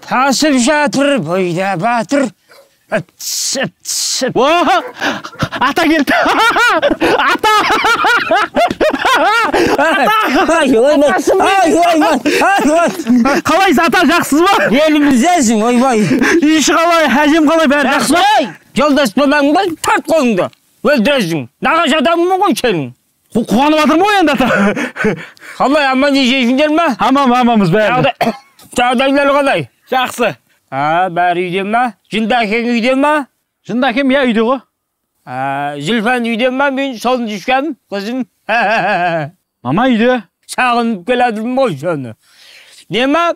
Тасып жатыр, бойда батыр. Ата келді. Ата! Ата! Қалайсыз, ата, жақсыз ба? Еліміздесің, ойбай. Үй іші қалай, әжем қалай, бәрі жақсы ба? Жолдас балаң бар, тарт қолыңды. Өлтіресің. Нағашы адаммын ғой сенің. Қуанып жатырмын ғой енді, ата. Қалай, аман есенсіңдер ма? Аман, аманбыз бәрі. Жағдайлар қалай? Жақсы. Бәрі үйде ма? Жынды әкең үйде ма? Жынды әкем, иә, үйде ғой. Зілфан үйде ма? Мен солын түшкем, қызым. Мама үйде. Сағынып келедім ғой соны. Не ма?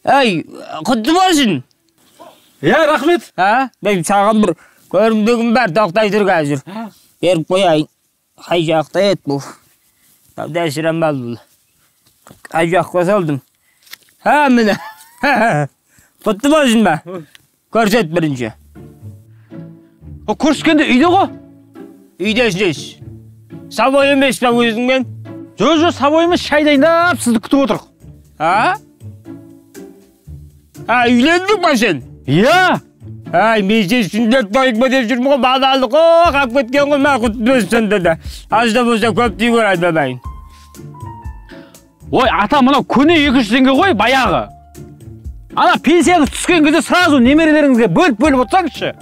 Әй, құтты болсын. Иә, рахмет. Мен саған бір көрімдігім бар, тоқтай тұр қазір. Беріп қояйын. Қай жақта еді бұл? Дәсірем ал бұл. Қай жаққа салдым? Міне. Құтты болсын ба? Көрсет бірінші. Көріскенде үйде ғой? Үйдесіз. Сабой емес па өзіңмен? Жоқ, сабой емес, шай дайындап сізді күтіп отырық. Үйлендің ба сен? Иә. Ай, мен сен сүндет тойық ба деп жүрмін ғой, балалық қап кеткен ғой, мә, құтты болсын сонда да. Аз да болса көп дей көр, айбабайын. Ой, ата, мынау көне 200 теңге ғой, баяғы. Ана пенсияңыз түскен кезде сразу немерелеріңізге бөліп-бөліп отырсаңызшы.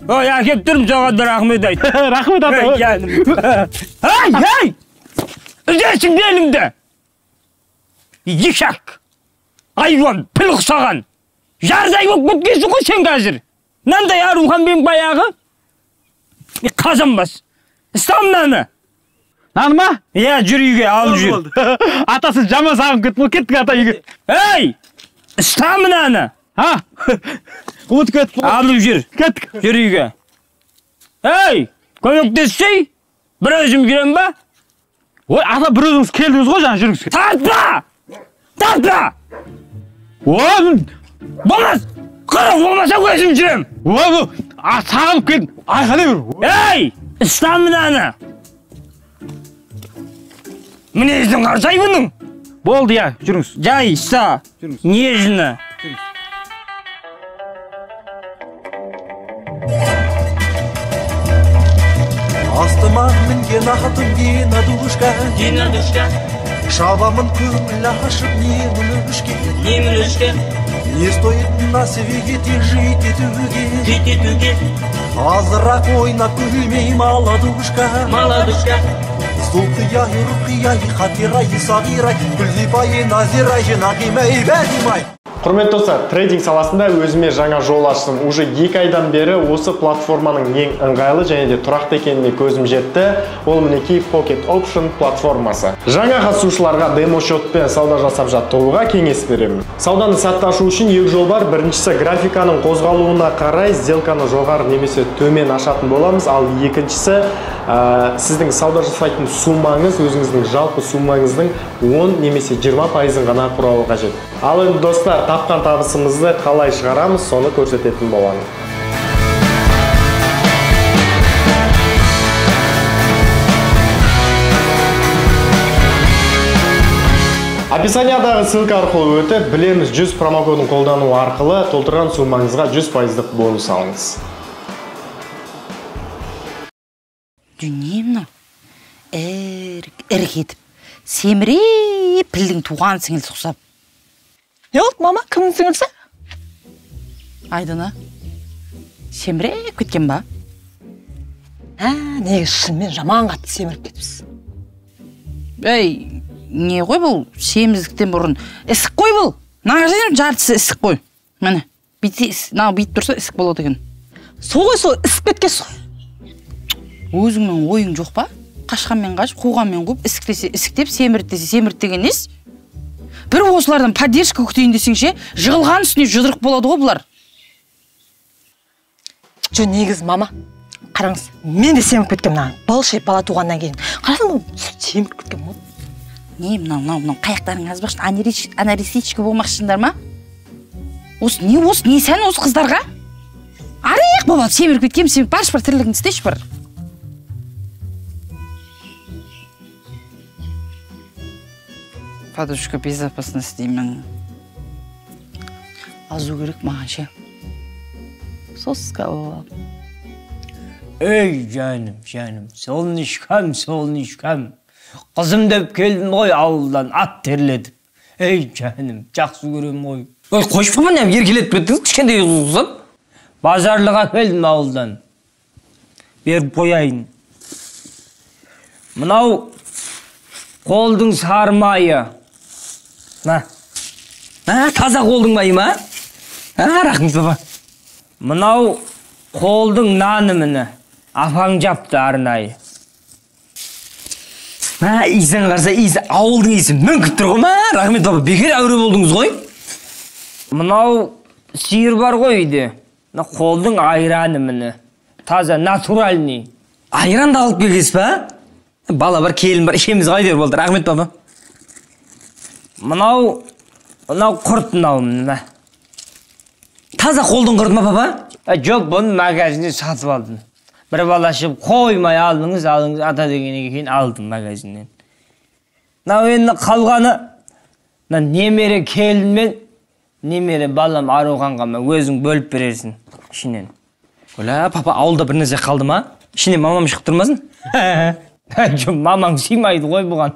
Ой, әкеп тұрмын, соған да рахмет айт. Рахмет, ата. Ай, ай! Үзесің белімді! Ешак! Айуан, піл ұқсаған! Жардай болып кеткенсің ғой сен қазір. Мынандай Арухан мен баяғы. Қазан бас. Ұста мынаны. Наны ма? Иә, жүр үйге, алып жүр. Атасы жаман сағынып кетті, ол кеттік ата үйге. Ей! Ұста мынаны. Ұмытып кеттік. Алып жүр. Кеттік. Жүр үйге. Ей! Көмектессей? Бір өзім жүрем ба? Ой, ата, бір өзіңіз келдіңіз ғой, жаңа жүріңіз. Тартпа! Тартпа! Ой! Болмас! Қырық болмаса өзім жүрем! Ой, сағынып келдім. Айқайлай бер. Ей! Ұста мынаны! Мінезің қарсай бұның. Болды, иә, жүріңіз. Жай, ұста. Нежно. Астыма мінген атым Геннадушка, Геннадушка. Шабамын көңіл ашып немін үшке, немін үшке. Не стоит на свете жить етуге, жить етуге. Азырақ ойнап күлмей, молодушка, молодушка. Зұлқия, Рұқия, Хатирай, Сағирай, Гүлзипай, Назирай, Нағимай, Бәдимай. Құрметті достар, трейдинг саласында өзіме жаңа жол аштым. Уже 2 айдан бері осы платформаның ең ыңғайлы және де тұрақты екеніне көзім жетті. Ол мінекей Pocket Option платформасы. Жаңа қатысушыларға демо счетпен сауда жасап жаттығуға кеңес беремін. Сауданы сәтті ашу үшін екі жол бар. Біріншісі графиканың қозғалуына қарай сделканы жоғары немесе төмен ашатын боламыз. Ал екіншісі сіздің сауда жасайтын суммаңыз өзіңіздің жалпы суммаңыздың 10 немесе 20% ғана құрауы қажет. Ал енді достар, тапқан табысымызды қалай шығарамыз, соны көрсететін боламын. Описаниядағы ссылка арқылы өтіп, білеміз 100 промокодын қолдану арқылы толтырған суммаңызға 100% бонус алыңыз. Дүние мынау, ірік етіп, семіреп пілдің туған сіңілісі ұқсап. Не болды, мама? Кімнің сіңілісі? Айдана. Семіреп кеткен ба? Негізі шынымен жаман қатты семіріп кетіпсіз. Ей, не ғой бұл? Семіздіктен бұрын. Ісік қой бұл. Мына жартысы ісік қой. Міне, мынау бүйтіп тұрса ісік болады екен. Сол ғой, сол ісіп кеткенсіз ғой. Өзіңнің ойың жоқ па? Қашқанмен қашып, қуғанмен қуып, ісіктесе ісіктеп, семірт десе семірт деген несі? Бір осылардан поддержка күтейін десең ше, жығылған үстіне жұдырық болады ғой бұлар. Жо, негіз, мама, қараңыз, мен де семіріп кеткенмін мына. Былш бала туғаннан кейін. Қарасаң, семіріп кеткен ғой. Не, мынау, мынау, қаяқтарың азбақшы, анарестичка болмақшысыңдар ма? Осы не, осы не сән осы қыздарға? Арық болып семіріп кеткенмін, семіріп, баршы бар, тірлігіңді істеші бар. Подушка безопасности деймін. Азу керек маған ше. Соска болып. Ей, жаным, жаным, солнышкам, солнышкам. Қызым деп келдім ғой ауылдан, ат терлетіп. Ей, жаным, жақсы көрем ғой. Ой, қойшы папа, нәм еркелетіп кеттіңіз, кішкентай ұқсап. Базарлыға келдім ауылдан. Беріп қояйын. Мынау қолдың сары майы. На. Таза қолдың майы ма? Рахмет папа. Мынау қолдың наны міне. Апаң жапты арнайы. Иісін қараса, иісі, ауылдың иісі мүңкіп тұр ғой ма? Рахмет папа, бекер әуре болдыңыз ғой. Мынау сиыр бар ғой үйде. Мына қолдың айраны міне. Таза, натуральный. Айран да алып келгенсіз ба? Бала бар, келін бар, ішеміз ғой әйтеуір болды. Рахмет папа. Мынау құрт мынау міне. Таза қолдың құрты ма папа? Жоқ, бұны магазиннен сатып алдым. Бір бала шығып қоймай алдыңыз, алдыңыз, ата дегеннен кейін алдым магазиннен. Мынау енді қалғаны, мына немере келін мен немере балам Аруханға өзің бөліп берерсің ішінен. Оля, папа, ауылда бір нәрсе қалды ма? Ішінен мамам шығып тұрмасын? Жоқ, мамаң сыймайды ғой бұған.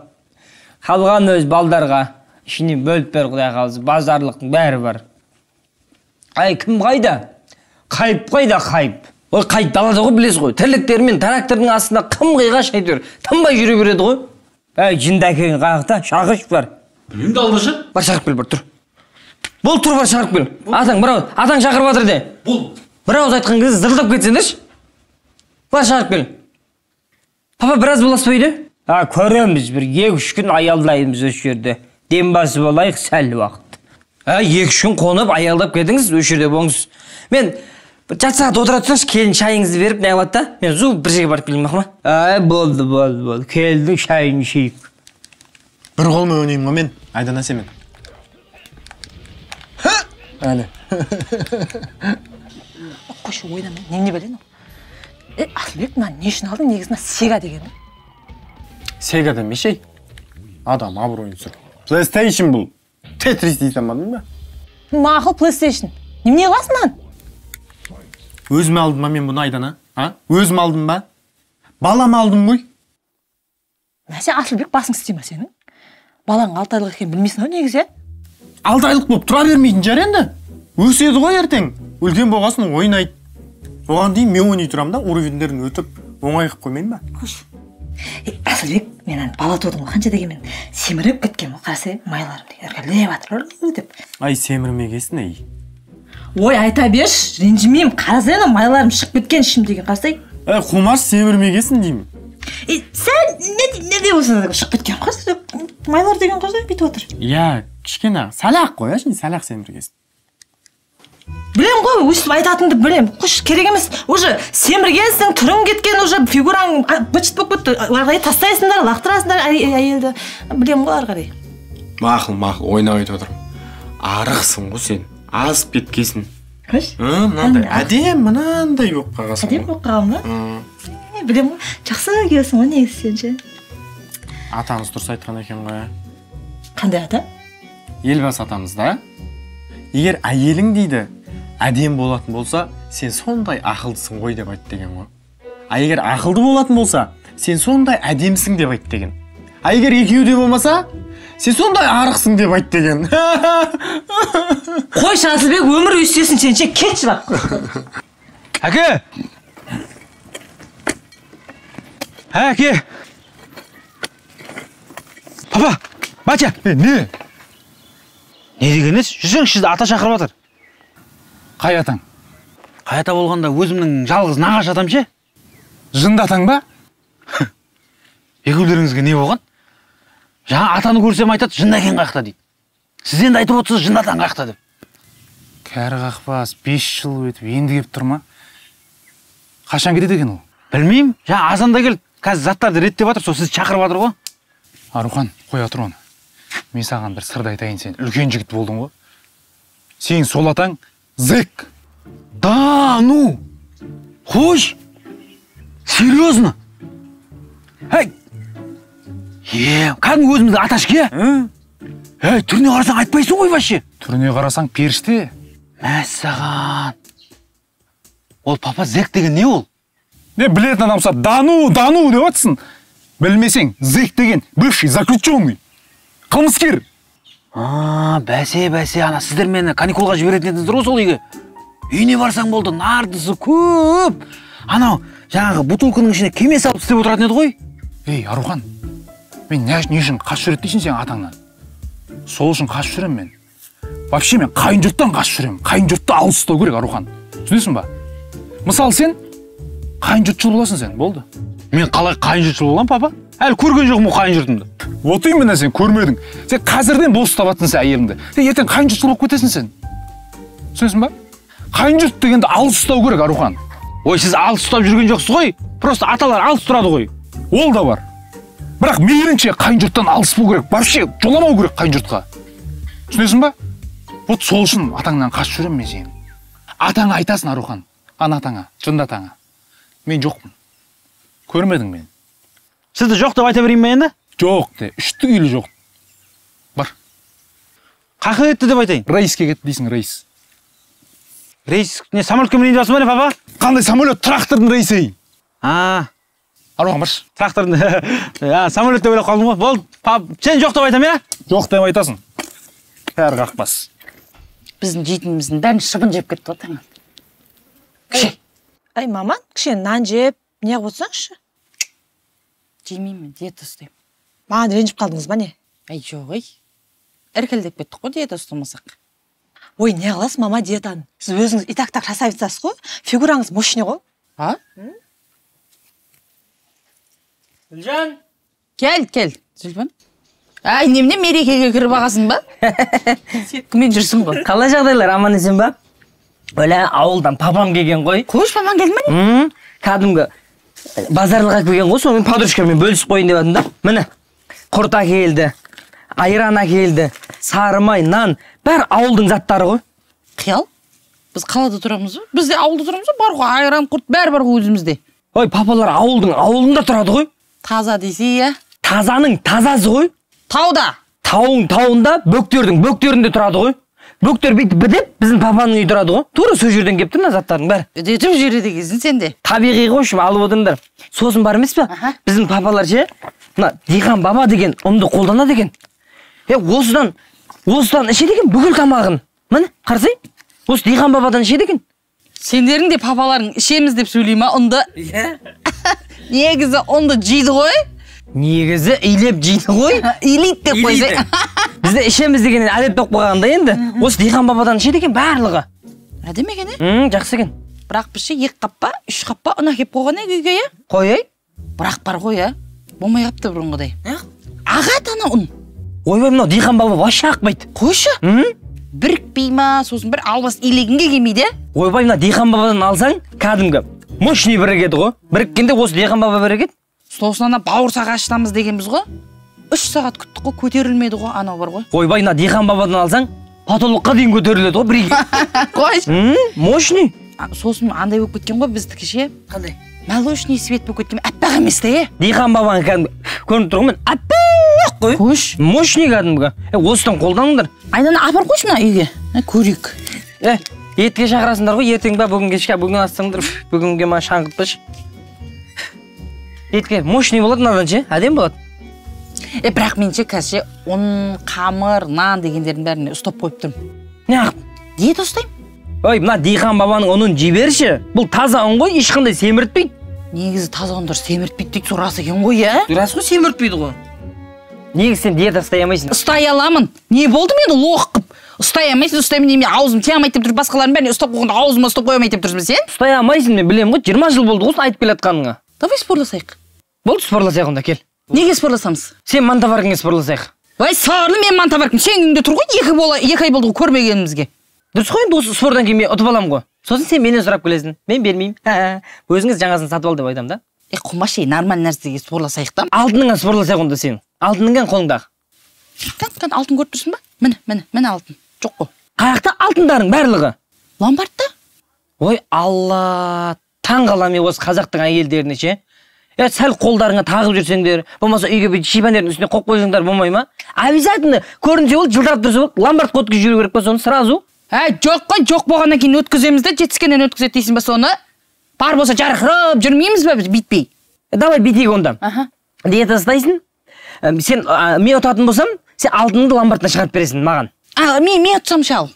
Қалған өз балдарға ішінен бөліп бер, Құдай қаласа, базарлықтың бәрі бар. Ай, кім қайда? Қайып қайда, қайып? Ой, қайып далада ғой, білесіз ғой. Тірліктермен трактордың астында қым қиғаш әйтеуір тынбай жүре береді ғой. Әй, жынды әкең қаяқта? Шақыршы бар. Білмеймін, далдашы. Бар, шақырып кел, бар, тұр. Бол, тұр, бар, шақырып кел. Атаң, бір ауыз, атаң шақырып жатыр де. Бол. Бір ауыз айтқан кезде зырылдап кетсеңдерші. Бар, шақырып кел. Папа, біраз боласыз ба үйде? Көреміз, бір 2-3 күн аялдаймыз осы жерде. Дем басып алайық сәл уақыт. 2-3 күн қонып, аялдап кетіңіз, осы жерде болыңыз. Мен бір жарты сағат отыра тұрсаңшы, келін шайыңызды беріп не қылады да, мен зу бір жерге барып келейін, мақұл ма? Ай, болды, болды, болды. Келдің, шайын ішейік. Бір қолмен ойнаймын ғой мен, Айдана семен. Әне. Қойшы, ойнама, немене бәле мынау? Асылбек, мынаны не үшін алдың? Негізі мына Сега деген. Сега демеші, ей. Адам абыройын түсір. PlayStation бұл. Тетрис дей алмадың ба? Мақұл, PlayStation. Немене қыласың мынаны? Өзім алдым ба мен бұны, Айдана? Өзім алдым ба? Балам алдым ғой. Мәсе, Асылбек, басың істей ма сенің? Балаң 6 айлық екенін білмейсің ау негізі, 6 айлық болып тұра бермейтін жар енді. Өседі ғой ертең. Үлкен болғасын ойнайды. Оған дейін мен ойнай тұрамын да, уровеньдерін өтіп, оңай қылып қоймаймын ба? Қош. Асылбек, мен аны бала тудым ғой, қанша дегенмен семіріп кеткен ғой, қарасай, майларым деген іргелеп жатыр деп. Ай, семірмегесін, ей. Ой, айта берші, ренжімеймін, қарасай, ана майларым шығып кеткен ішім деген, қарасай. Ей, Қумаш, семірмегесін деймін. Сәл не де болса да шығып кеткен ғой, майлар деген қарасай, бүйтіп отыр. Иә, кішкене сәл-ақ қой, әшейін сәл-ақ семіргесін. Білем ғой, өстіп айтатынды білем. Қош, керек емес. Уже семіргенсің, түрің кеткен, уже фигураң быт-шыт болып кетті. Ары қарай тастайсыңдар, лақтырасыңдар әйелді. Білем ғой ары қарай. Мақұл, мақұл, ойнап айтып отырмын. Арықсың ғой сен, азып кеткесін. Қош? Мынандай, әдем мынандай болып қалғансың. Әдем болып қалған ба? Білем ғой, жақсы келесің ғой негізі сен ше. Атамыз дұрыс айтқан екен ғой. Қандай ата? Елбасы атамыз да. Егер әйелің дейді, әдем болатын болса, сен сондай ақылдысың ғой деп айт деген ғой. А егер ақылды болатын болса, сен сондай әдемсің деп айт деген. А егер екеуі де болмаса, сен сондай арықсың деп айт деген. Қойшы, Асылбек, өмір өстесін сен ше, кетші бақ. Әке! Әке! Папа, батя! Не? Не деген ес? Жүрсеңші, сізді ата шақырып жатыр. Қай атаң? Қай ата болғанда өзімнің жалғыз нағашы атам ше? Жынды атаң ба? Екеулеріңізге не болған? Жаңа атаны көрсем айтады, жынды әкең қаяқта дейді. Сіз енді айтып отырсыз, жынды атаң қаяқта деп. Кәрі қақпас, 5 жыл өтіп, енді келіп тұр ма? Қашан кетеді екен ол? Білмеймін, жаңа азанда келді. Қазір заттарды реттеп жатыр, сол сізді шақырып жатыр ғой. Арухан, қоя тұр оны. Мен саған бір сырды айтайын, сен үлкен жігіт болдың ғой. Сен сол атаң зэк. Да, ну. Қош. Серьезно? Әй. Кәдімгі өзіміздің аташке? Әй, түріне қарасаң айтпайсың ғой вообще. Түріне қарасаң періште. Мәссаған. Ол папа зэк деген не ол? Не білетін адам ұқсап, дану, дану деп атсың. Білмесең, зэк деген бывший заключенный. Қылмыскер. А, бәсе, бәсе, ана сіздер мені каникулға жіберетін едіңіздер ғой сол үйге. Үйіне барсаң болды, нардысы көп. Анау жаңағы бутылканың ішіне кеме салып істеп отыратын еді ғой. Ей, Арухан, мен не үшін қашып жүреді дейсің сен атаңнан? Сол үшін қашып жүремін мен. Вообще мен қайын жұрттан қашып жүремін. Қайын жұртты алыс ұстау керек, Арухан. Түсінесің ба? Мысалы сен қайын жұртшыл боласың сен, болды. Мен қалай қайын жұртшыл боламын, папа? Әлі көрген жоқпын ол қайын жұртымды. Вот именно сен көрмедің. Сен қазірден бос ұстап жатсың сен әйеліңді. Сен ертең қайын жұртшыл болып кетесің сен. Түсінесің ба? Қайын жұрт дегенді алыс ұстау керек, Арухан. Ой, сіз алыс ұстап жүрген жоқсыз ғой. Просто аталар алыс тұрады ғой. Ол да бар. Бірақ мейлінше қайын жұрттан алыс болу керек. Вообще жоламау керек қайын жұртқа. Түсінесің ба? Вот сол үшін атаңнан қашып жүремін мен сені. Атаңа айтасың, Арухан. Ана атаңа, жынды атаңа. Мен жоқпын. Көрмедің мені. Сізді жоқ деп айта берейін бе енді? Жоқ де, үшті үйлі жоқ. Бар. Қақы кетті деп айтайын. Рейске кетті дейсің, рейс. Рейс, не, самолетке мінейін деп жатсың ба не, папа? Қандай самолет? Трактордың рейсі. А. Арухан, баршы. Трактордың, самолет деп ойлап қалдым ғой. Болды, пап, сен жоқ деп айтам, иә? Жоқ деп айтасың. Кәрі қақпас. Біздің жейтініміздің бәрін шыбын жеп кетті ғой таң. Кіші. Ай, маман, кіші нан жеп, не қылып отырсаңшы? Жемеймін, диета ұстаймын. Маған ренжіп қалдыңыз ба не? Ай, жоқ, ай. Іркілдеп кеттік қой диета ұстамасақ. Ой, не қыласыз, мама, диетаны? Сіз өзіңіз и так красавицасыз ғой, фигураңыз мощный ғой. А? Гүлжан. Кел, кел, Зүлпан. Ай, немене мерекеге кіріп ағасың ба? Сеткімен жүрсің ғой. Қалай жағдайлар, аман есен ба? Өлә, ауылдан папам келген ғой. Қойшы, папаң келді ме? Кәдімгі базарлыққа келген ғой, сонымен подружкамен бөлісіп қояйын деп жатырмын да. Міне, құрт әкелді, айран әкелді, сары май, нан, бәрі ауылдың заттары ғой. Қиял, біз қалада тұрамыз ба? Біз де ауылда тұрамыз ба? Бар ғой, айран, құрт, бәрі бар ғой өзімізде. Ой, папалар ауылдың ауылында тұрады ғой. Таза десе, иә? Тазаның тазасы ғой. Тауда. Тауың тауында, бөктердің бөктерінде тұрады ғой. Бөктер бүйтіп бітіп, біздің папаның үйі тұрады ғой. Тура сол жерден келіп тұр мына заттардың бәрі. Үдетіп жүреді екенсің сен де. Табиғи ғой, шым алып отырыңдар. Сосын бар емес пе? Біздің папалар ше, мына диқан баба деген ұнды қолданады екен. Осыдан ішеді екен бүкіл тамағын. Міне, қарасай, осы диқан бабадан ішеді екен. Сендердің де папаларың ішеміз деп сөйлей ма ұнды? Иә. Негізі ұнды жейді ғой. Негізі илеп жейді ғой. Илейді деп қойсай. Бізде ішеміз дегеннен әдет болып қалғанда енді. Осы диқан бабадан ішеді екен барлығы. Әдемі екен, е? Жақсы екен. Бірақ біз ше 2 қап па, 3 қап па ұн әкеп қойған ек үйге, е? Қой, Бірақ бар ғой, е? Болмай қапты бұрынғыдай. Ағады ана ұн. Ойбай, мынау диқан баба вообще ақпайды. Қойшы. Бірікпей ма, сосын бір албас илегінге келмейді, е? Ойбай, мына диқан бабадан алсаң, кәдімгі мощный бірігеді ғой. Біріккенде осы диқан баба бірігеді. Сосын ана бауырсақ ашытамыз дегенбіз ғой. 3 сағат күттік қой, көтерілмеді ғой, анау бар ғой. Ойбай, мына диқан бабадан алсаң, потолокқа дейін көтеріледі ғой бірге. Қойшы. Мощный. Сосын андай болып кеткен ғой біздікі ше. Қандай? Молочный свет болып кеткен, аппақ емес те, е? Диқан бабаның кәдімгі көрініп тұр ғой, мен аппақ қой. Қойшы. Мощный кәдімгі. Осыдан қолданыңдар. Айнаны апарып қойшы мына үйге. Көрейік. Етке шақырасыңдар ғой, ертең ба, бүгін кешке, бүгін ассаңдар, бүгінге маған шаңғытпашы. Етке мощный болады мынадан ше, әдемі болады. Бірақ мен ше қазір ұн, қамыр, нан дегендердің бәріне ұстап қойып тұрмын. Неғып? Диета ұстаймын. Ой, мына диқан бабаның ұнын жіберші. Бұл таза ұн ғой, ешқандай семіртпейді. Негізі таза ұндар семіртпейді дейді, сол рас екен ғой, иә? Рас қой, семіртпейді ғой. Негізі сен диета ұстай алмайсың. Ұстай аламын. Не болды мені лох қып? Ұстай алмайсың, ұстаймын неме, аузым тия алмайды деп тұрып, басқалардың бәріне ұстап қойғанда аузыма ұстап қоя алмайды деп тұрсың сен? Ұстай алмайсың, мен білемін ғой, 20 жыл болды ғой айтып келе жатқаныңа. Давай спорласайық. Болды, спорласайық онда, кел. Неге спорласамыз? Сен мантоваркаңа спорласайық. Ой, сарлы мен мантоваркам. Сен үйіңде тұр ғой, 2 ай болды ғой көрмегенімізге. Дұрыс қой, енді осы спордан кейін мен ұтып аламын ғой. Сосын сен менен сұрап келесің. Мен бермеймін. Өзіңіз жаңасын сатып ал деп айтамын да. Қумашы, нормаль нәрсеге спорласайық та. Алтыныңа спорласайық онда сен. Алтыныңа қолыңдағы. Кән, алтын көріп тұрсың ба? Міне, міне, міне алтын. Жоқ қой. Қаяқта алтындарың барлығы? Ломбардта. Ой, Алла, таң қаламын мен осы қазақтың әйелдеріне ше. Сәл қолдарыңа тағып жүрсеңдер, болмаса үйге бір шибанердің үстіне қойып қойсаңдар болмай ма? Обязательно көрінсе болды, жылдырап тұрса болды, ломбардқа өткізіп жіберу керек па соны сразу? Әй, жоқ қой, жоқ болғаннан кейін өткіземіз де, жетіскеннен өткізеді дейсің ба соны? Бар болса жарқырап жүрмейміз бе біз бүйтпей? Давай бүйтейік онда. Диета ұстайсың. Сен мен ұтатын болсам, сен алтыныңды ломбардтан шығарып бересің маған. А, мен ұтсам шал.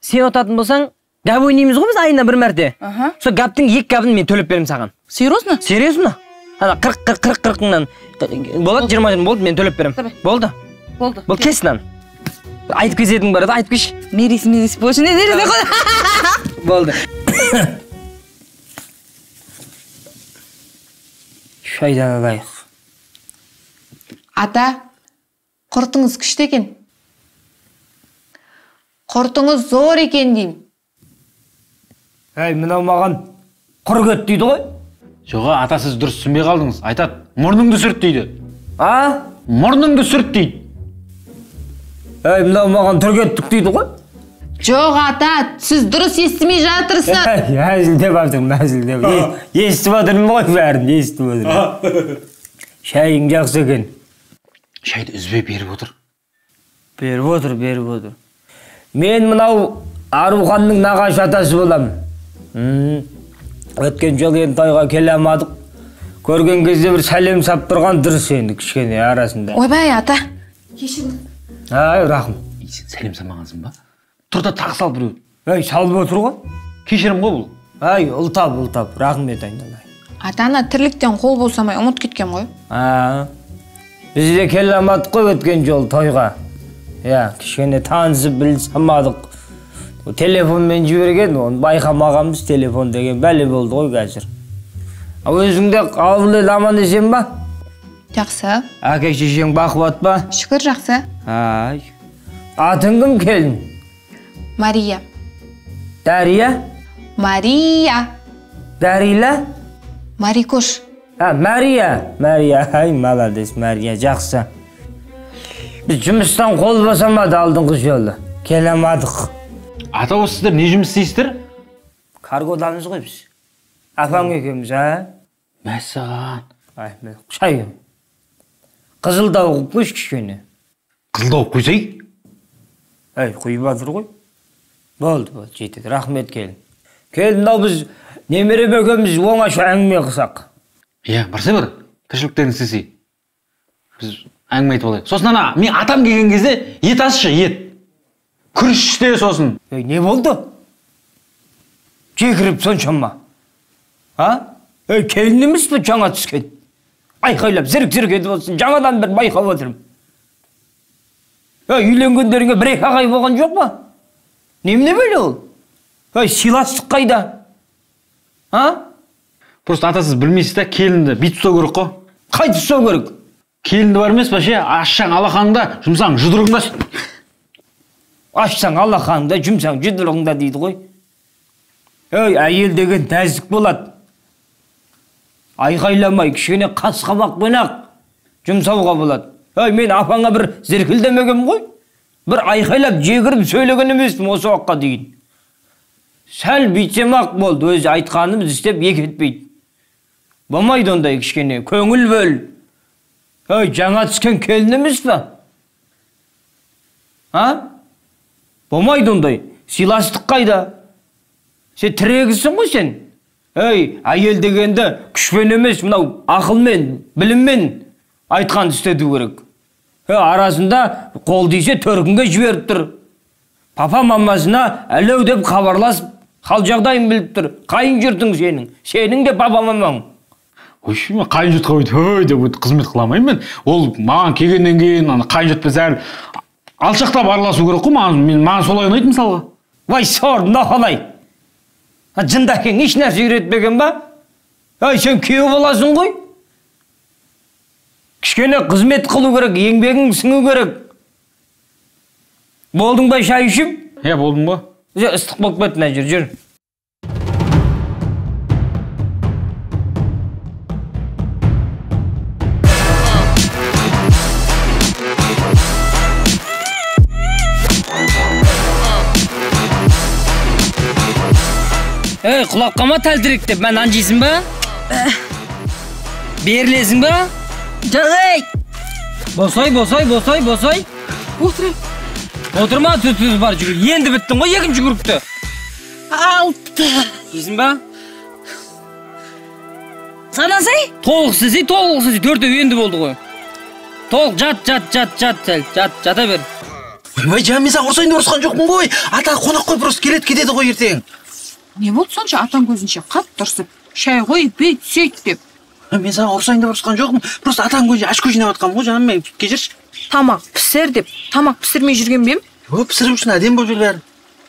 Сен ұтатын болсаң, гәп ойнаймыз ғой біз айына бір мәрте. Сол гәптің 2 гәбін мен төлеп беремін саған. Серьезно? Серьезно? Ана 40 мыңнан болады, 20 болды, мен төлеп беремін. Болды? Болды. Болды, кес мынаны. Айтып кететін бар еді, айтып кетші. Мерис, мерис, больше не деріз. Болды. Шайдан алайық. Ата, құртыңыз күшті екен. Құртыңыз зор екен деймін. Әй, мынау маған құр кет дейді ғой. Жоға, ата, сіз дұрыс түсінбей қалдыңыз. Айтады, мұрныңды сүрт дейді. А? Мұрныңды сүрт дейді. Әй, мынау маған түр кеттік дейді ғой. Жоқ, ата, сіз дұрыс естімей жатырсыз. Әй, әзілдеп жатырмын, әзілдеп. Естіп жатырмын ғой бәрін, естіп жатырмын. Шайың жақсы екен. Шайды үзбей беріп отыр. Беріп отыр, беріп отыр. Мен мынау Аруханның нағашы атасы боламын. Өткен жолы енді тойға келе алмадық. Көрген кезде бір сәлем сап тұрған дұрыс енді кішкене арасында. Ойбай, ата. Кешіріңіз. Ай, рахым. Сен сәлем салмағансың ба? Тұр да тағы салып біреу. Ай, салып отыр ғой. Кешірім ғой бұл. Ай, ұлтап, ұлтап. Рахмет айналайын. Ата, ана тірліктен қол босамай ұмытып кеткен ғой. Біз де келе алмадық қой өткен жолы тойға. Иә, кішкене танысып білісе алмадық. Телефонмен жіберген, оны байқамағанбыз, телефон деген бәле болды ғой қазір. Өзің де ауыл ел аман есен ба? Жақсы. Әке шешең бақуат па? Шүкір, жақсы. Ай. Атың кім келін? Мария. Дария? Мария. Дарила? Марикош. А, Мария. Мария, ай, молодец, Мария, жақсы. Біз жұмыстан қол босамады алдыңғы жолы. Келе алмадық. Ата, осы сіздер не жұмыс істейсіздер? Каргодамыз ғой біз. Апаң екеуміз, а? Мәссаған. Ай, шай. Қызылдау қойып қойшы кішкене. Қызылдау қойсай? Әй, құйып жатыр ғой. Болды, болды, жетеді. Рахмет, келін. Келін, мынау біз немерем екеуміз оңаша әңгіме қылсақ. Иә, барсай бар, тіршіліктерін істесей. Біз әңгіме айтып алайық. Сосын ана, мен атам келген кезде ет асшы, ет. Күріш те сосын. Ей, не болды? Жекіріп соншама. А? Ей, келін емес пе жаңа түскен? Айқайлап, зірк-зірк етіп отырсың, жаңадан бір байқап отырмын. Ей, үйленгендеріңе бір-екі ағай болған жоқ па? Немене бәле ол? Ей, сыйластық қайда? А? Просто ата, сіз білмейсіз да, келінді бүйтіп ұстау керек қой. Қайтып ұстау керек? Келінді бар емес па ше, ашсаң алақаныңда, жұмсаң жұдырығыңда. Ашсаң алақаныңда, жұмсаң жұдырығыңда дейді ғой. Ей, әйел деген нәзік болады. Айқайламай, кішкене қас қабақпен ақ жұмсауға болады. Ей, мен апаңа бір зіркілдемегенмін ғой. Бір айқайлап жекіріп сөйлеген емеспін осы уақытқа дейін. Сәл бүйтсем ақ болды, өзі айтқанымыз істеп екі етпейді. Болмайды ондай кішкене, көңіл бөл. Ей, жаңа түскен келін емес пе? А? Болмайды ондай. Сыйластық қайда? Сен тірегісің ғой сен. Ей, әйел дегенді күшпен емес, мынау ақылмен, біліммен айтқанды істету керек. Арасында қол десе төркінге жіберіп тұр. Папа мамасына әлеу деп хабарласып, хал жағдайын біліп тұр. Қайын жұртың сенің, сенің де папа мамаң. Ой, мен қайын жұртқа өйтіп, өй деп қызмет қыла алмаймын мен. Ол маған келгеннен кейін ана қайын жұртпен сәл алшақтап араласу керек қой маған, маған солай ұнайды мысалға. Вай, сор, мынау қалай? Жынды әкең еш нәрсе үйретпеген ба? Ай, сен күйеу боласың ғой. Кішкене қызмет қылу керек, еңбегің сіңу керек. Болдың ба шай ішіп? Иә, болдым ғой. Ыстық болып кетті мына жер, жүр. Ей, құлап қалма тәлтірек деп, мен нан жейсің ба? Берілесің ба? Жоқ, ей! Босай, босай, босай, босай. Отырайын. Отырма, түз бар жүгір. Енді біттің ғой екінші кругты. 6. Дейсің ба? Санасай? Толық істесей, толық істесей, 4 енді болды ғой. Толық жат, жат, жат, жат, сәл, жат, жата бер. Ойбай, жан, мен саған ұрсайын деп ұрысқан жоқпын ғой. Ата қонақ қой, просто келеді, кетеді ғой ертең. Не болды сонша атаң көзінше қатты ұрсып, шай қой, бүйт, сөйт деп. Мен саған ұрсайын деп ұрысқан жоқпын. Просто атаң көзінше очко жинап жатқанмын ғой, жаным, мен кешірші. Тамақ пісір деп, тамақ пісірмей жүрген бе ем? Жоқ, пісіріп жүрсің, әдемі болып жүр бәрі.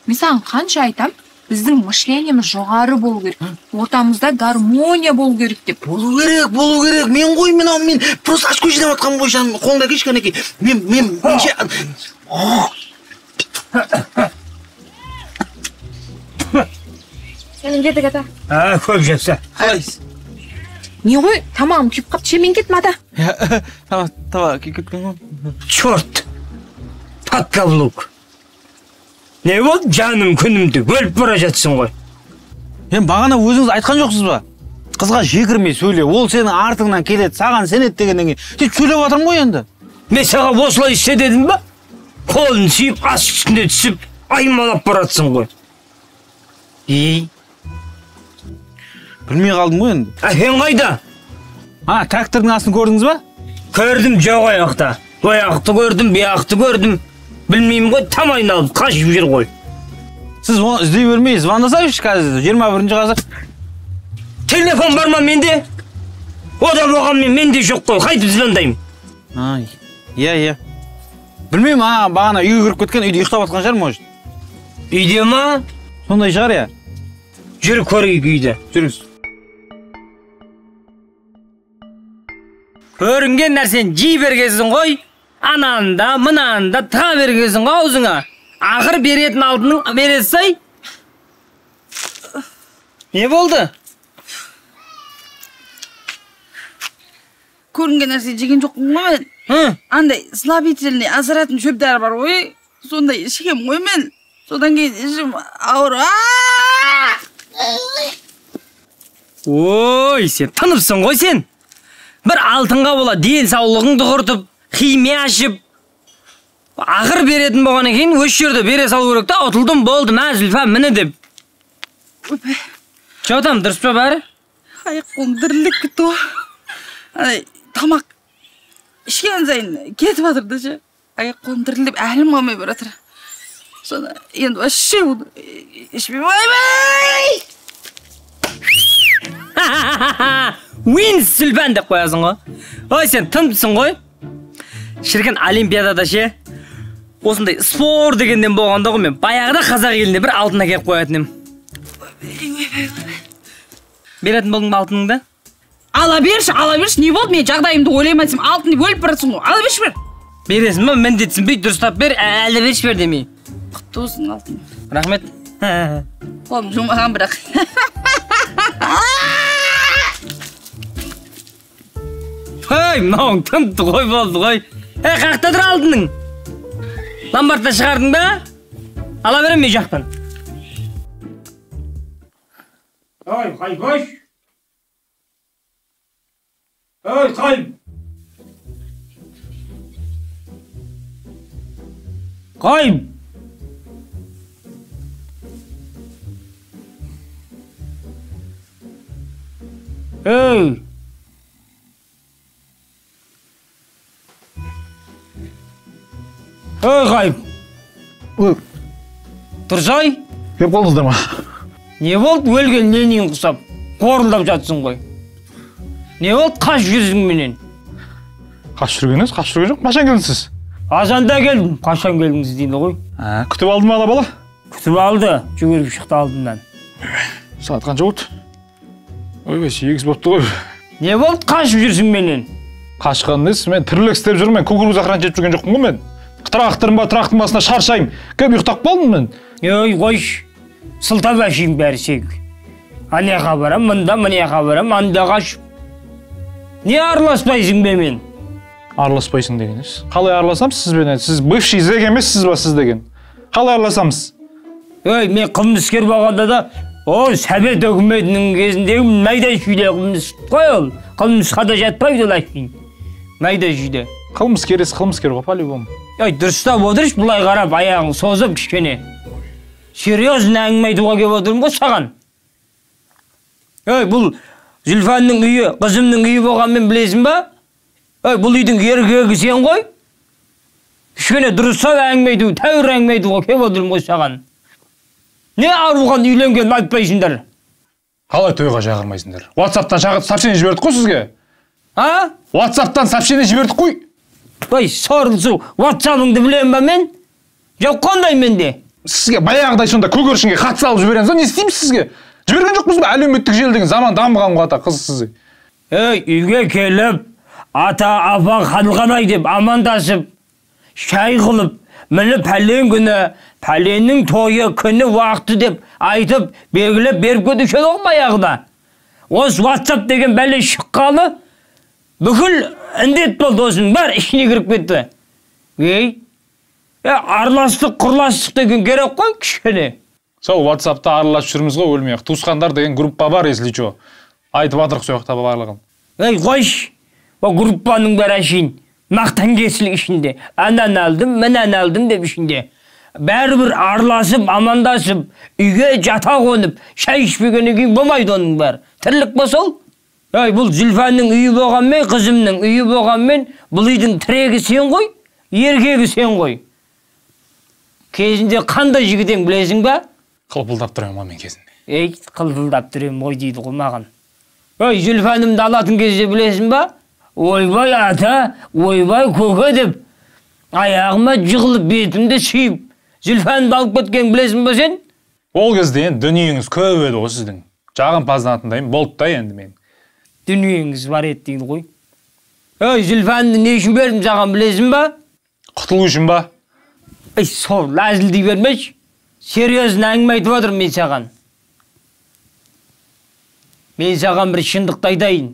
Мен саған қанша айтам, біздің мышлениеміз жоғары болу керек, ортамызда гармония болу керек деп. Болу керек, болу керек. Мен ғой, мен просто очко жинап жатқанмын ғой, жаным, қолыңда келші кәнекей. Мен Сәлем бердік, ата. Көп жақсы. Қалайсыз? Не ғой, тамағым күйіп қапты, ше, мен кеттім, ата. Тамақ күйіп кеткен ғой. Черт, подкаблук. Не болды, жаным күнімді өліп бара жатсың ғой. Мен бағана өзіңіз айтқан жоқсыз ба? Қызға жекірмей сөйле, ол сенің артыңнан келеді, саған сенеді дегеннен кейін. Сөйтіп сөйлеп жатырмын ғой енді. Мен саған осылай істе дедім ба? Қолын сүйіп, ас үстіне түсіп, аймалап баратсың ғой. Ей. Білмей қалдым ғой енді. Әкең қайда? Трактордың астын көрдіңіз ба? Көрдім, жоқ аяқта. Ояқты көрдім, бұяқты көрдім. Білмеймін ғой, там айналып қашып жүр ғой. Сіз оны іздей бермей, звондасайшы қазір, 21-ші ғасыр. Телефон бар ма менде? Ода болғанмен менде жоқ қой, қайтып звондаймын? Иә, иә. Білмеймін, бағана үйге кіріп кеткен, үйде ұйықтап жатқан шығар, может. Үйде ма? Сондай шығар, иә. Жүр көрейік үйде. Жүріңіз. Көрінген нәрсені жей бергенсің ғой. Ананы да, мынаны да тыға бергенсің ғой аузыңа. Ақыр беретін алтының бересай. Не болды? Көрінген нәрсе жеген жоқпын ғой мен. Андай слабительный азыратын шөп дәрі бар ғой. Сондай ішкем ғой мен. Содан кейін ішім ауыр. Ой, сен тыныпсың ғой сен. Бір алтынға бола денсаулығыңды құртып, химия ашып, ақыр беретін болғаннан кейін осы жерде бере салу керек та, ұтылдым, болды, мә, Зүлфа, міне деп. Че там, дұрыс па бәрі? Аяқ қолым дірілдеп кетті ғой. Андай тамақ ішкен сайын кетіп жатыр да ше. Аяқ қолым дірілдеп, әлім қалмай бара жатыр. Соны енді вообще ішпеймін. Ойбай! Уинс Зүлфан деп қоясың ғой. Ой, сен тыныпсың ғой. Шіркін олимпиадада ше, осындай спор дегенден болғанда ғой мен баяғыда қазақ еліне бір алтын әкеліп қоятын едім. Беретін болдың ба алтыныңды? Ала берші, ала берші, не болды, мен жағдайымды ойлаймын десем, алтын деп өліп баратсың ғой. Ала берші бер. Бересің ба, міндетсінбей дұрыстап бер, әлі берші бер демей. Құтты болсын алтын. Рахмет. Қолым жумаған бірақ. Ой, мынауың тынды ғой, болды ғой. Қақта тұр алтының. Ломбардта шығардың ба? Ала берем мен жақтан. Ой, қай-қой. Ой, қай. Қай. Ей. Ей, Ғайып. Тұрсай? Келіп қалдыңыздар ма? Не болды, өлген Ленин құсап, қорылдап жатсың ғой. Не болды, қашып жүрсің менен? Қашып жүрген емес, қашып жүрген жоқ. Қашан келдіңіз сіз? Азанда келдім. Қашан келдіңіз дейді ғой. Күтіп алды ма ала бала? Күтіп алды, жүгіріп шықты алдымнан. Сағат қанша болды? Ойбай, 8 болыпты ғой. Не болды, қашып жүрсің менен? Қашқан емес, мен тірлік істеп жүрмін, мен кукуруз охрана жетіп жүрген жоқпын ғой мен. Тракторым бар, трактордың басына шаршаймын. Кеп ұйықтап қалдым мен. Ей, қойшы. Сылтап әшейін бәрі сенікі. Анаяққа барам, мында, мынаяққа барам, анда қашып. Не араласпайсың бе мен? Араласпайсың деген емес. Қалай араласам сізбен? Сіз бывший зэк емессіз ба сіз деген? Қалай араласамыз? Ей, мен қылмыскер болғанда да, о, Совет өкіметінің кезіндегі майда шүйде қылмыс қой ол. Қылмысқа да жатпайды ол әшейін. Майда шүйде. Қылмыскер ес қылмыскер ғой, по-любому. Ей, дұрыстап отыршы, былай қарап, аяғын созып кішкене. Серьезно әңгіме айтуға келіп отырмын ғой саған. Ей, бұл Зүлфанның үйі, қызымның үйі болғанмен білесің ба? Ей, бұл үйдің еркегі сен ғой. Кішкене дұрыстап әңгіме айту, тәуір әңгіме айтуға келіп отырмын ғой саған. Не Арухан үйленгенін айтпайсыңдар? Қалай тойға шақырмайсыңдар? WhatsApp-тан шақырып сообщение жібердік қой сізге. А? WhatsApp-тан сообщение жібердік қой. Ой, сорлысу, WhatsApp-ыңды білемін ба мен? Жоқ қандай менде? Сізге баяғыдай сонда көгершінге хат салып жібереміз, не істейміз сізге? Жіберген жоқпыз ба? Әлеуметтік желі деген заман дамыған ғой ата, қыз сізге. Ей, үйге келіп, ата, апа, қалғанай деп амандасып, шай қылып, міне пәлен күні, пәленнің тойы, күні, уақыты деп айтып, белгілеп беріп кетуші еді ғой баяғыда. Осы WhatsApp деген бәле шыққалы бүкіл індет болды, осының бәрі ішіне кіріп кетті. Ей, араластық, құрластық деген керек қой кішкене. Сол WhatsApp-та араласып жүрміз ғой өлмей-ақ. Туысқандар деген группа бар, если чё. Айтып жатырық сол жақта барлығын. Ей, қойшы, ол группаның бәрі әшейін мақтан кесілік ішінде. Анан алдым, мынаны алдым деп ішінде. Бәрібір араласып, амандасып, үйге жата қонып, шай ішпегеннен кейін болмайды оның бәрі. Тірлік па сол? Ей, бұл Зүлфанның үйі болғанмен, қызымның үйі болғанмен, бұл үйдің тірегі сен ғой, еркегі сен ғой. Кезінде қандай жігіт ең білесің ба? Қылпылдап тұр ем мен кезінде. Ей, қылпылдап тұр ем ғой дейді ғой маған. Ей, Зүлфанымды алатын кезде білесің ба? Ойбай ата, ойбай көке деп аяғыма жығылып бетімді сүйіп Зүлфанымды алып кеткен білесің ба сен? Ол кезде енді дүниеңіз көп еді ғой сіздің. Жағымпазданатындайым болды да енді мен. Дүниеңіз бар еді дейді ғой. Ей, Зүлфанымды не үшін бердім саған білесің ба? Құтылу үшін ба? Ей, сол әзілдей бермеші. Серьезно әңгіме айтып отырмын мен саған. Мен саған бір шындықты айтайын.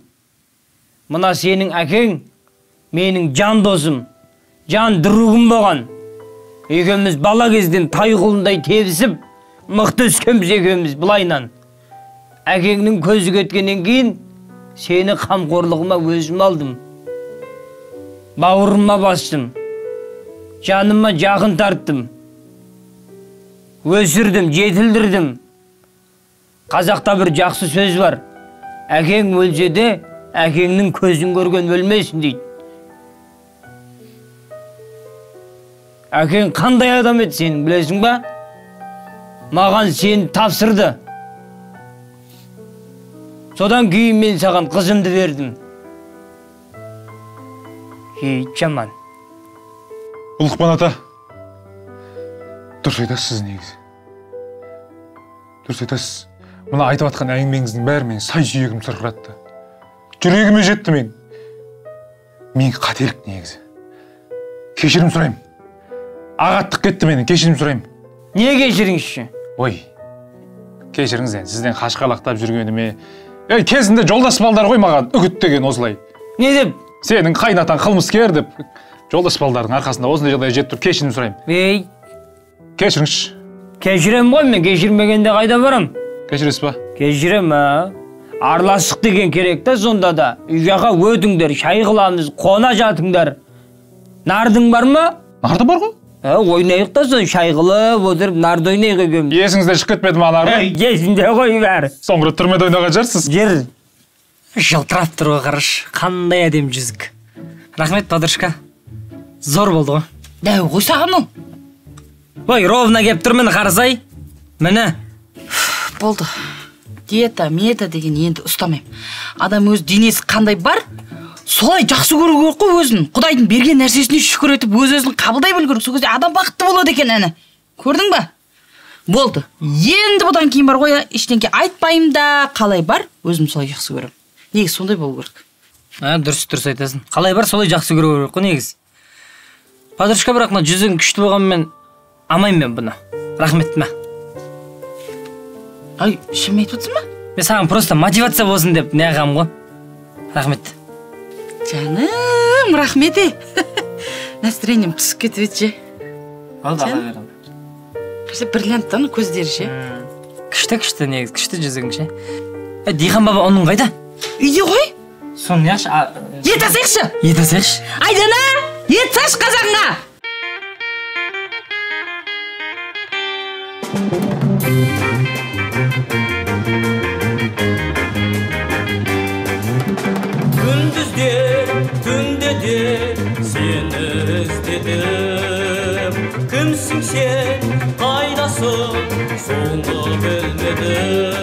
Мына сенің әкең менің жан досым, жан другым болған. Екеуміз бала кезден тай құлындай тебісіп, мықты өскенбіз екеуміз былайынан. Әкеңнің көзі кеткеннен кейін сені қамқорлығыма өзім алдым. Бауырыма бастым. Жаныма жақын тарттым. Өсірдім, жетілдірдім. Қазақта бір жақсы сөз бар. Әкең өлсе де, әкеңнің көзін көрген өлмесін дейді. Әкең қандай адам еді сенің, білесің ба? Маған сені тапсырды. Содан кейін мен саған қызымды бердім. Ей, жаман. Ұлықпан ата, дұрыс айтасыз негізі. Дұрыс айтасыз. Мына айтып атқан әңгімеңіздің бәрі мен сай сүйегім сырқыратты. Жүрегіме жетті мен. Мен қателік негізі. Кешірім сұраймын. Ағаттық кетті менің, кешірім сұраймын. Не кешіріңізші? Ой, кешіріңіз енді, сізден қашқалақтап жүргеніме. Ей, кезінде жолдас балдар ғой маған үгіттеген осылай. Не деп? Сенің қайнатаң қылмыскер деп. Жолдас балдардың арқасында осындай жағдайға жетіп тұр, кешірім сұраймын. Ей. Кешіріңізші. Кешірем ғой мен, кешірмегенде қайда барам? Кешіресіз ба? Кешірем, а? Араластық деген керек та сонда да. Үй жаққа өтіңдер, шай қыламыз, қона жатыңдар. Нардың бар ма? Нарды бар ғой. Ойнайық та сон, шай қылып отырып нарды ойнайық екеуміз. Есіңізден шығып кетпеді ма нарды? Есімде ғой бәрі. Соңғы рет түрмеде ойнаған шығарсыз. Жер. Жылтырап тұр ғой, қарашы. Қандай әдемі жүзік. Рахмет, подружка. Зор болды ғой. Дәу ғой саған ол. Ой, ровно кеп тұр міне, қарасай. Міне. Болды. Диета, мета деген енді ұстамаймын. Адам өз денесі қандай бар, солай жақсы көру керек қой өзін. Құдайдың берген нәрсесіне шүкір етіп, өз-өзін қабылдай білу керек. Сол кезде адам бақытты болады екен әні. Көрдің ба? Болды. Енді бұдан кейін бар ғой, ештеңке айтпаймын да, қалай бар, өзім солай жақсы көремін. Негізі сондай болу керек. Дұрыс, дұрыс айтасың. Қалай бар, солай жақсы көру керек қой негізі. Подружка, бірақ мына жүзің күшті болғанмен алмаймын мен бұны. Рахмет мә. Ай, шын айтып отырсың ба? Мен саған просто мотивация болсын деп не ағам ғой. Рахмет. Жаным, рахмет. Настроением түсіп кетіп еді ше. Болды, ала бер. Қашан бриллианттан көздері ше. Күшті, күшті негізі, күшті жүзігің ше. Дихан баба оның қайда? Үйде ғой. Соны неғшы? Ет асайықшы. Ет асайықшы. Айдана! Ет саш қазанға. Күндізде, түнде де сені іздедім. Кімсің сен, қайдасың, соны білмедім.